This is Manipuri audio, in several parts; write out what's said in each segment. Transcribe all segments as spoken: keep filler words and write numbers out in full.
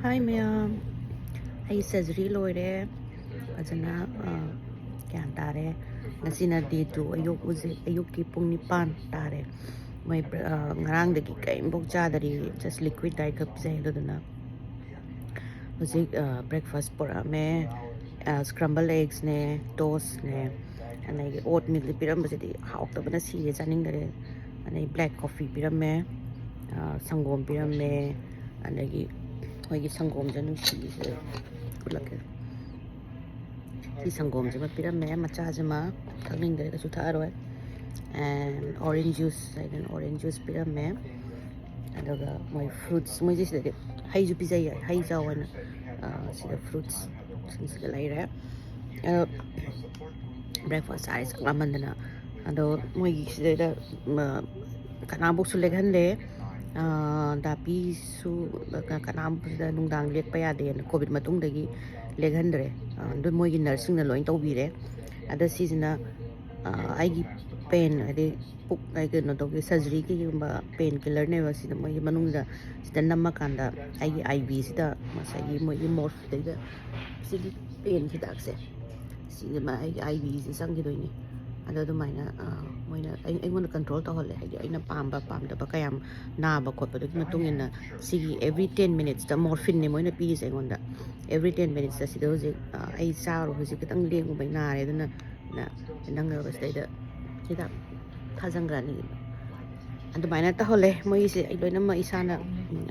Hi ꯃꯌꯥꯝ, ꯑꯩ surgery ꯂꯣꯏꯔꯦ꯫ ꯐꯖꯅ ꯑ, ꯒ꯭ꯌꯥꯟ ꯇꯥꯔꯦ꯫ ꯉꯁꯤꯅ day two, ꯑꯌꯨꯛ ꯍꯧꯖꯤꯛ ꯑꯌꯨꯛꯀꯤ ꯄꯨꯡ ꯅꯤꯄꯥꯟ ꯇꯥꯔꯦ꯫ ꯃꯣꯏ ꯑ, ꯉꯔꯥꯡꯗꯒꯤ ꯀꯔꯤꯝꯐꯥꯎ ꯆꯥꯗꯔꯤ, just liquid diet ꯈꯛ ꯄꯤꯖꯩ꯫ ꯑꯗꯨꯗꯨꯅ ꯍꯧꯖꯤꯛ breakfast ꯄꯨꯔꯛꯑꯝꯃꯦ꯫ Scramble eggsꯅꯦ, toastꯅꯦ, ꯑꯗꯒꯤ oatmealꯗꯤ ꯄꯤꯔꯝꯕꯁꯤꯗꯤ ꯍꯥꯎꯇꯕꯅ ꯁꯤꯔꯦ, ꯆꯥꯅꯤꯡꯗꯔꯦ꯫ ꯑꯗꯩ black coffee ꯄꯤꯔꯝꯃꯦ, ꯁꯪꯒꯣꯝ ꯄꯤꯔꯝꯃꯦ꯫ ꯑꯗꯒꯤ ꯑꯩꯈꯣꯏꯒꯤ ꯁꯪꯒꯣꯝꯁꯦ ꯅꯨꯡꯁꯤꯕꯤꯁꯦ ꯎꯠꯂꯛꯀꯦ꯫ ꯁꯤ ꯁꯪꯒꯣꯝꯁꯤꯃ ꯄꯤꯔꯝꯃꯦ, ꯃꯆꯥꯁꯤꯃ꯫ ꯊꯛꯅꯤꯡꯗ꯭ꯔꯦ, ꯀꯩꯁꯨ ꯊꯛꯑꯔꯣꯏ꯫ And orange juice ꯍꯥꯏꯗꯅ orange juice ꯄꯤꯔꯝꯃꯦ꯫ ꯑꯗꯨꯒ ꯃꯣꯏ fruits, ꯃꯣꯏꯁꯦ ꯁꯤꯗꯗꯤ ꯍꯩꯁꯨ ꯄꯤꯖꯩꯌꯦ, ꯍꯩ ꯆꯥꯎ ꯍꯥꯏꯅ꯫ ꯑ, ꯁꯤꯗ fruits ꯁꯤꯡꯁꯤꯗ ꯂꯩꯔꯦ꯫ ꯑꯗꯣ breakfast ꯆꯥꯔꯦ, ꯆꯥꯛ ꯂꯥꯝꯃꯟꯗꯅ꯫ ꯑꯗꯣ ꯃꯣꯏꯒꯤ ꯁꯤꯗꯩꯗ ꯀꯅꯥꯕꯨꯛꯁꯨ ꯂꯦꯛꯍꯟꯗꯦ꯫ ꯗꯥꯄꯤꯁꯨ ꯀꯅꯥꯝꯁꯤꯗ ꯅꯨꯡꯗꯥꯡ ꯂꯦꯛꯄ ꯌꯥꯗꯦꯅ, ꯀꯣꯚꯤꯗ ꯃꯇꯨꯡꯗꯒꯤ ꯂꯦꯛꯍꯟꯗ꯭ꯔꯦ꯫ ꯑꯗꯨ ꯃꯣꯏꯒꯤ ꯅꯔꯁꯁꯤꯡꯅ ꯂꯣꯏ ꯇꯧꯕꯤꯔꯦ꯫ ꯑꯗ ꯁꯤꯁꯤꯅ ꯑꯩꯒꯤ ꯄꯦꯟ, ꯍꯥꯏꯗꯤ ꯄꯨꯛ, ꯑꯩ ꯀꯩꯅꯣ ꯇꯧꯒꯦ, surgeryꯒꯤꯒꯨꯝꯕ pain killerꯅꯦꯕ꯫ ꯁꯤꯗ ꯃꯣꯏꯒꯤ ꯃꯅꯨꯡꯗ ꯁꯤꯗ ꯅꯝꯃꯀꯥꯟꯗ ꯑꯩꯒꯤ I Vꯁꯤꯗ ꯉꯁꯥꯏꯒꯤ ꯃꯣꯏꯒꯤ morphineꯗꯩꯗ ꯁꯤꯒꯤ pain ꯍꯤꯗꯥꯛꯁꯦ ꯁꯤꯗ ꯑꯩꯒꯤ I Vꯁꯦ ꯆꯪꯈꯤꯗꯣꯏꯅꯤ꯫ ꯑꯗꯣ ꯑꯗꯨꯃꯥꯏꯅ ꯃꯣꯏꯅ ꯑꯩꯉꯣꯟꯗ control ꯇꯧꯍꯜꯂꯦ꯫ ꯍꯥꯏꯗꯤ ꯑꯩꯅ ꯄꯥꯝꯕ ꯄꯥꯝꯗꯕ, ꯀꯌꯥꯝ ꯅꯥꯕ ꯈꯣꯠꯄꯗꯨꯒꯤ ꯃꯇꯨꯡ ꯏꯟꯅ ꯁꯤꯒꯤ every ten minutesꯇ morphineꯅꯦ ꯃꯣꯏꯅ ꯄꯤꯔꯤꯁꯦ ꯑꯩꯉꯣꯟꯗ꯫ Every ten minutesꯇ ꯁꯤꯗ ꯍꯧꯖꯤꯛ ꯑꯩ ꯆꯥꯔꯨꯕ ꯍꯧꯖꯤꯛ ꯈꯤꯇꯪ ꯂꯦꯡꯉꯨꯕꯩ ꯅꯥꯔꯦ, ꯑꯗꯨꯅ ꯅꯪ ꯁꯤꯗꯩꯗ ꯍꯤꯗꯥꯛ ꯊꯥꯖꯤꯟꯈ꯭ꯔꯅꯤ꯫ ꯑꯗꯨꯃꯥꯏꯅ ꯇꯧꯍꯜꯂꯦ ꯃꯣꯏꯒꯤꯁꯦ꯫ ꯑꯩ ꯂꯣꯏꯅꯃꯛ ꯏꯁꯥꯅ,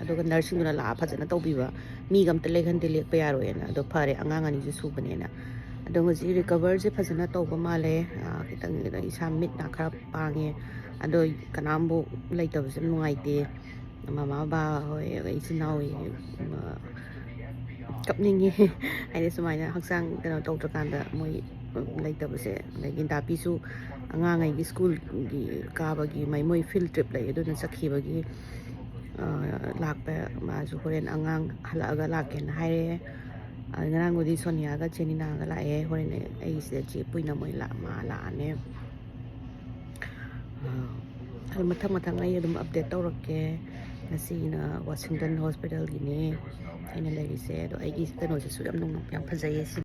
ꯑꯗꯨꯒ ꯅꯔꯁꯁꯤꯡꯗꯨꯅ ꯂꯥꯛꯑ ꯐꯖꯅ ꯇꯧꯕꯤꯕ꯫ ꯃꯤꯒ ꯑꯝꯇ ꯂꯦꯛꯍꯟꯗꯦ, ꯂꯦꯛꯄ ꯌꯥꯔꯣꯏꯅ꯫ ꯑꯗꯣ ꯐꯔꯦ, ꯑꯉꯥꯡ ꯑꯅꯤꯁꯨ ꯁꯨꯕꯅꯦꯅ꯫ ꯑꯗꯣ ꯍꯧꯖꯤꯛ recoverꯁꯦ ꯐꯖꯅ ꯇꯧꯕ ꯃꯥꯜꯂꯦ꯫ ꯈꯤꯇꯪ ꯈꯤꯇꯪ ꯏꯁꯥ ꯃꯤꯠ ꯅꯥ ꯈꯔ ꯄꯥꯡꯉꯦ꯫ ꯑꯗꯣ ꯀꯅꯥꯝꯕꯨ ꯂꯩꯇꯕꯁꯦ ꯅꯨꯡꯉꯥꯏꯇꯦ꯫ ꯃꯃꯥ ꯕꯕꯥ ꯍꯣꯏ, ꯏꯆꯤꯟ ꯏꯅꯥꯎ ꯀꯞꯅꯤꯡꯉꯤ꯫ ꯍꯥꯏꯗꯤ ꯁꯨꯃꯥꯏꯅ ꯍꯛꯆꯥꯡ ꯀꯩꯅꯣ ꯇꯧꯗ꯭ꯔꯀꯥꯟꯗ ꯃꯣꯏ ꯂꯩꯇꯕꯁꯦ꯫ ꯑꯗꯒꯤ ꯗꯥꯄꯤꯁꯨ ꯑꯉꯥꯡꯉꯩꯒꯤ ꯁ꯭ꯀꯨꯜꯒꯤ ꯀꯥꯕꯒꯤ ꯃꯩ-, ꯃꯣꯏ field trip ꯂꯩ, ꯑꯗꯨꯅ ꯆꯠꯈꯤꯕꯒꯤ ꯂꯥꯛꯄ꯫ ꯃꯥꯁꯨ ꯍꯣꯔꯦꯟ ꯑꯉꯥꯡ ꯍꯜꯂꯛꯑꯒ ꯂꯥꯛꯀꯦꯅ ꯍꯥꯏꯔꯛꯑꯦ꯫ ꯑꯗ ꯉꯔꯥꯡꯕꯨꯗꯤ ꯁꯣꯅꯤꯌꯥꯒ ꯆꯦꯅꯤꯅꯥꯒ ꯂꯥꯛꯑꯦ꯫ ꯍꯣꯔꯦꯟ ꯑꯩ ꯁꯤꯗ ꯆꯦ ꯄꯨꯏꯅ ꯃꯣꯏ ꯂꯥꯛ-, ꯃꯥ ꯂꯥꯛꯑꯅꯤ꯫ ꯑꯗꯨ ꯃꯊꯪ ꯃꯊꯪ ꯑꯩ ꯑꯗꯨꯝ update ꯇꯧꯔꯛꯀꯦ꯫ ꯑꯁꯤꯅ ꯋꯥꯁꯤꯡꯇꯟ ꯍꯣꯁꯄꯤꯇꯥꯜꯒꯤꯅꯦ ꯑꯩꯅ ꯂꯩꯔꯤꯁꯦ꯫ ꯑꯗꯣ ꯑꯩꯒꯤ ꯀꯩꯅꯣꯁꯤꯁꯨ ꯌꯥꯝ ꯅꯨꯡ- ꯌꯥꯝ ꯐꯖꯩꯌꯦ ꯁꯤ꯫